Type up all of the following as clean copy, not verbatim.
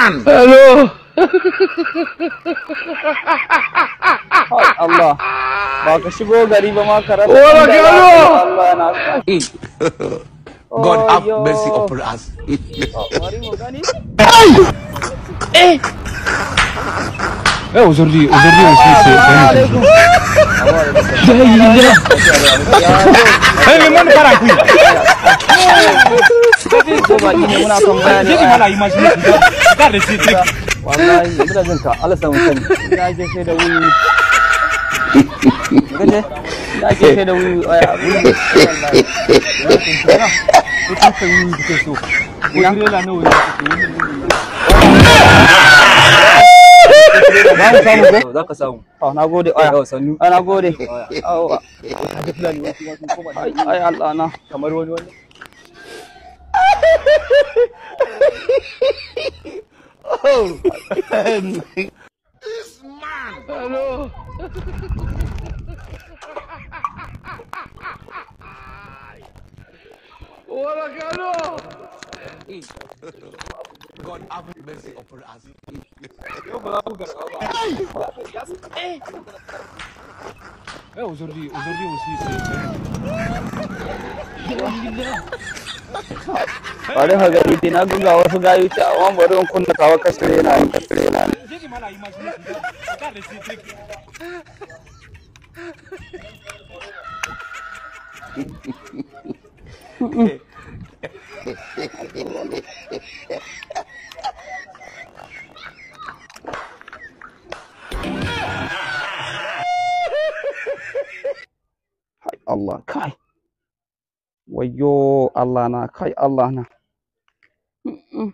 man. Hello. Allah. Ba ka shigo gari ba ma ka rasa. Wala inda za ka yi, Allah na. God have Oyo. mercy upon us. Bari mu gani. Eh, aujourd'hui, aujourd'hui aussi, c'est Assalamu alaikum. Eh, le monde part en couille. Ko baki ne muna tambaya ne. J'ai du mal à imaginer. Regarde ce truc. Wallahi muna jin ka, Allah samu sani. Ina ake sai da wuyi. Kace? Ina ake sai da wuyi. Ai, wuyi. Wallahi. Ko kun wuyi kike so. Ko trailer nawa ne kike Ba mu samu ko? Za ka samu. To, na gode. Aya. Yawa, sannu. Ai, na gode. Awa. Kaga Fulani wasu ma sun koma Ai, ai Allah na. kamar wani wani. This man. Hello. Wala kalo. God have mercy upon us. Eh, aujourd'hui, aujourd'hui aussi, c'est Bari ka gani dai na ga wasu gayu ce amma bari in kunna tawa kashe na kashe na. J'ai du mal à imaginer. Regarde ce truc. Kai Allah kai. Wayyo Allah na, kai Allah na. Mm-mm.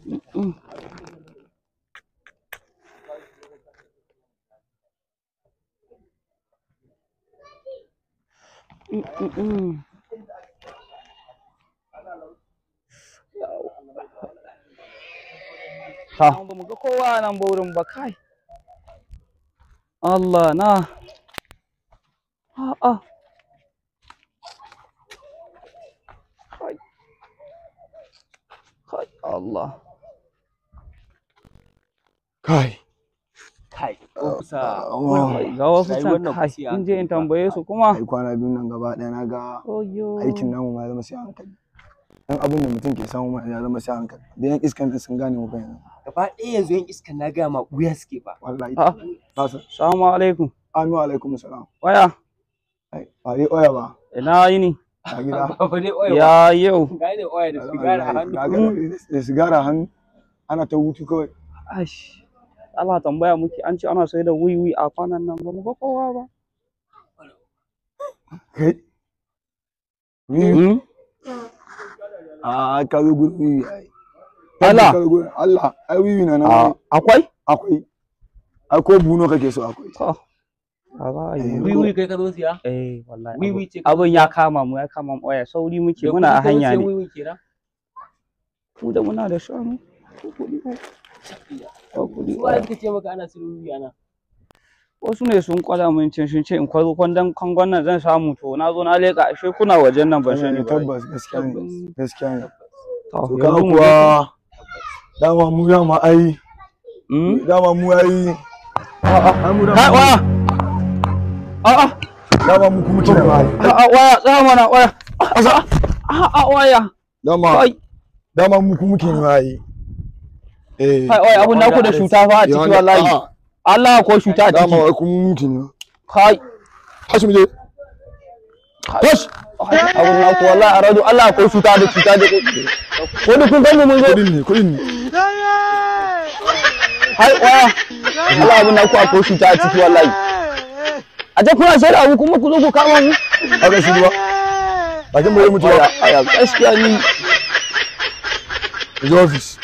Mm-mm. Mm-mm. Ta. Ba mu ga kowa nan ba wurin ba kai. Allah na. A'a. Kai. Kai Allah. Kai. Kai, ofisa. Ga wasu Rayuwar can nan kai. fa sai In je in hankali fa. tambaye su kuma. Ai kwana biyun nan gaba ɗaya na ga Oyo. aikin namu ma ya zama sai hankali. Dan abin da mutum ke samu ma ya zama sai hankali. Da yan iskan din sun gane mu fa yanzu. Gaba ɗaya yanzu yan iskan na gaya ma ɓuya suke fa. Wallahi. A'a. Ba su. Assalamu alaikum. Amin wa alaikum salam. Waya. Ai, ba dai oya ba. Ina yini? A gida. Ba dai oya ba. Ya yau. Ga ne oya da sigara a hannu. Na ga da sigara a hannu. Ana ta hutu kawai. Ash. Allah tambaya muke an ce ana sai da wiwi a kwanan nan ba mu ga kowa ba. Kai. Wiwi. Hmm? A ka zo gurin wiwi ai. Allah. Ka zo gurin Allah. Ai wiwi na nan. A- Akwai? Akwai. Ai ko buno kake so akwai. To. A za a yi. Eh, Wiwi kai ka zo siya? Eh wallahi. Wiwi ce ka Abin ya kama mu, ya kama mu oya sauri muke Da muna a kuɗi ka zo hanya siyan ne. wiwi kenan? Mu da muna da shanu. Ko kuɗi ko. Ko kuɗi. Su waye suka ce maka ana siyan wiwi ana? Wasu ne sun kwada mun cin sun ce in kwazo kwandon kwangon nan zan samu, to na zo na leƙa ashe kuna wajen nan ban sani ba. Tabbas gaskiya ne. Gaskiya ne. To To kaga yanzu mu kuwa dama mu dama ai Hmm? dama mu ai A'a. ai mu Kai dama waya. A'a. dama mu kuma kina ba ai A'a waya tsaya mana waya. A'a. A'a waya. dama Kai dama mu kuma kina ba ai eh kai waya abun naku da shuta fa a ciki wallahi. A'a, Allah ko shuta a dama ciki. ai kuma mu kina Kai. tashi mu je tashi Abun naku wallahi a rado Allah ko shuta da cuta da ko da kun gamu mun zo. kudin ne kudin ne. Hai waya. Allah abun naku akwai shuta a ciki wallahi. A je kuna sayar da abu kuma ku zo ku kama mu. Haka shi ba bakin mu zai mutu ba. Aya gaskiya ni Mu je office.